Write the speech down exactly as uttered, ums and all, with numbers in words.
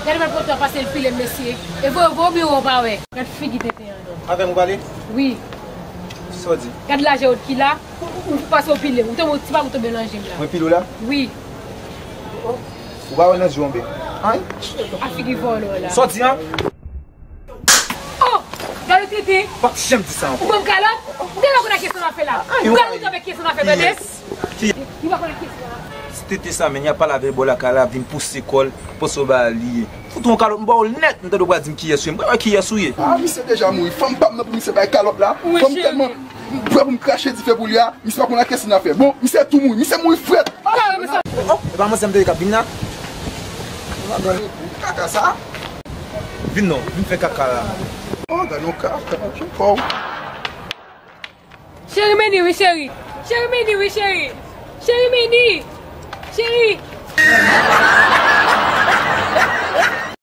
Gade mwen pran tan pase l pile m, mesye. E voye, voye w byen, ou pa wè. Gad figi tenten an non. Avè m ou pale? Wi. Sa w di? Gad lajè w ki la. Ou, ou, ou pase w pile. Ou tonbe, ou ti pa ou tonbe nan je m la. Mwen pile w la? Wi. Ou pa wè nan je w anben. Ay. A figi vòlò la. Sa w di an? Oh! Gade tenten. P ap janm di sa ankò. Ou ban m kalòt? Ou genlè konn a kiyès ou nan afè la. Ou pral moute avèk kiyès ou nan afè, tande? Kiyès? Ou pa konn a kiyès ou nan afè. Ti tete sa, men, y ap pale avè l bò lakay la, vin pouse kò l, panse w ba li ye. Fout ou yon kalòt, m ba w l nèt, m tande w pral di m kiyès ou ye. M pral wè kiyès ou ye. Ah, misye deja mouri. Fanm pa m nan pou misye bay kalòt la. Fanm tèlman prè pou m krache dife pou li a, misye pa konn a kiyès li nan afè. Bon, misye tou mouri. Misye mouri frèt. Oh, e pa manzè m tande k ap vin la? Kaka sa. Vin non, vin fè kaka la. Oh, gade yon kaka, kòw. Cheri, Meni wi, cheri. Cheri, Meni wi, cheri. Cheri, Meni. Cheri.